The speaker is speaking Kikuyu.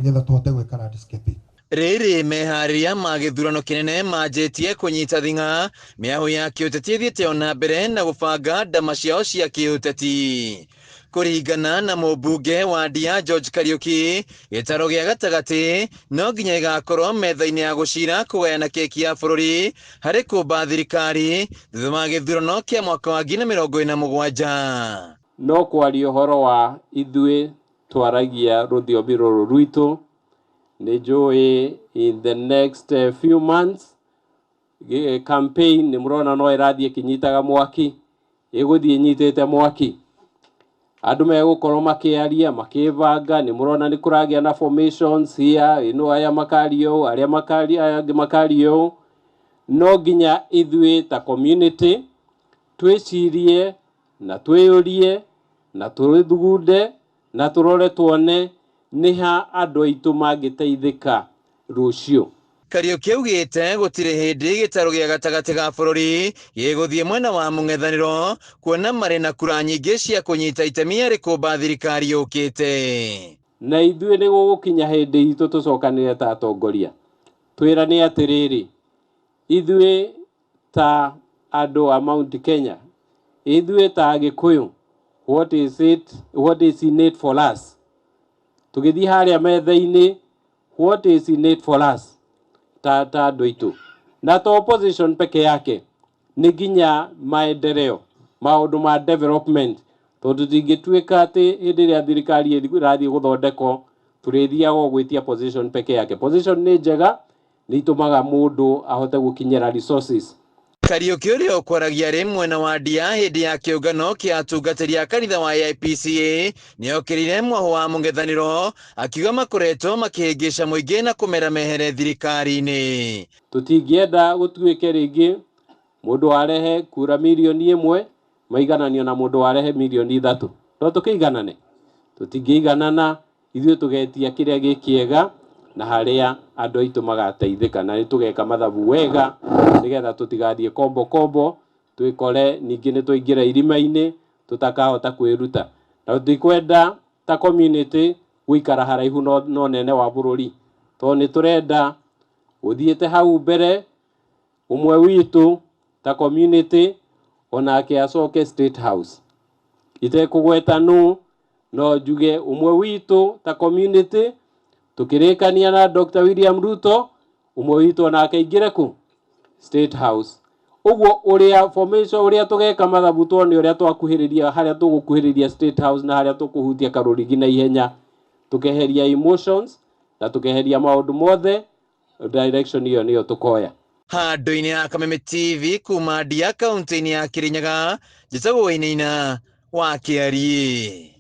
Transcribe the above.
Nĩgetha tũhote gwĩka landscaping. Rĩrĩ meharĩria ma gĩthurano kĩnene manjĩtie kũnyita thing'a, mĩahũ ya kĩũteti ĩthiĩte o na mbere na gũbanga ndama ciao cia kĩũteti. Kũringana na mũmbunge wa Ndia George Kariuki, gĩtaro gĩa gatagatĩ no nginya gĩgakorwo metha-inĩ ya gũcira kũgayana keki ya bũrũri harĩ kũmba thirikari thutha wa gĩthurano kĩa mwaka wa 2027. No kwaria ũhoro wa ithuĩ twaragia rũthiomi rũrũ rwitũ, nĩ njũĩ in the next few months campaign nĩ mũrona no ĩrathiĩ ĩkĩnyitaga mwaki, ĩgũthiĩ ĩnyitĩte mwaki. Andũ megũkorwo makĩaria, makĩbanga, nĩ mũrona nĩ kũragĩa na formations here, ĩno aya makaria ũũ, arĩa makaria, aya angĩ makaria ũũ. No nginya ithuĩ ta community twĩcirie na twĩyũrie na twĩthugunde na tũrore tuone nĩ ha andũ aitũ mangĩteithĩka rũciũ. Kariuki augĩte gũtirĩ hĩndĩ gĩtarũ gĩa gatagatĩ ga bũrũri gĩgũthiĩ mwena wa mũng'ethanĩro kuona marĩ na kura nyingĩ cia kũnyita itemi harĩ kũmba thirikari yũkĩte. Na ithuĩ nĩ gũgũkinya hĩndĩ itũ tũcokanĩre ta atongoria twĩrane atĩrĩrĩ, ithuĩ ta andũ a Mount Kenya, ithuĩ ta Agĩkũyũ, what is it, what is in it for us? Tũgĩthiĩ harĩa metha-inĩ, what is in it for us ta andũ aitũ? Na to opposition peke yake, nĩ nginya maendeleo, maũndũ ma development, tondũ tũtingĩtuĩka atĩ hĩndĩ ĩrĩa thirikari ĩrathiĩ gũthondekwo tũrĩthiaga o gwĩtia position peke yake. Position nĩ njega, nĩ itũmaga mũndũ ahote gũkinyĩra resources. Kariuki ũrĩa ũkwaragia arĩ mwena wa Ndia hĩndĩ ya kĩũngano kĩa atungatĩri a kanitha wa AIPCA nĩokĩrĩire mwahũ wa mũng'ethanĩro akiuga makoretwo makĩhĩngĩca mũingĩ na kũmera mehere thirikari-inĩ. Tũtingĩenda gũtuĩke rĩngĩ mũndũ warehe kura mirioni 1 maigananio na mũndũ warehe mirioni 3. No tũkĩiganane? Tũtingĩiganana, ithuĩ tũgetia kĩrĩa gĩ kĩega na harĩa andũ aitũ magateithĩka, na nĩ tũgeka mathabu wega nĩgetha tũtigathiĩ kombo kombo twĩkore ningĩ nĩ twaingĩra irima-inĩ tũtakahota kwĩruta. Na tũtikwenda ta community gũikara haraihu no nene wa bũrũri, tondũ nĩ tũrenda gũthiĩte hau mbere ũmwe witũ ta community onake acoke State House. Itekũgweta nũ, no njuge ũmwe witũ ta community tukirikania na Dr. William Ruto, ũmwe witũ onake aingĩre kũ State House. Ũguo ũrĩa formation, ũrĩa tũgeka mathabu tuone ũrĩa twakuhĩrĩria harĩa tũgũkuhĩrĩria State House na harĩa tũkũhutia karũrigi na ihenya, tukeheria emotions na tukeheria maũndũ mothe, direction ĩyo nĩyo tũkoya. Handũ-inĩ ha Kameme TV kuma Ndia kaunti-inĩ ya Kirinyaga, njĩtagwo Wainaina wa Kĩariĩ.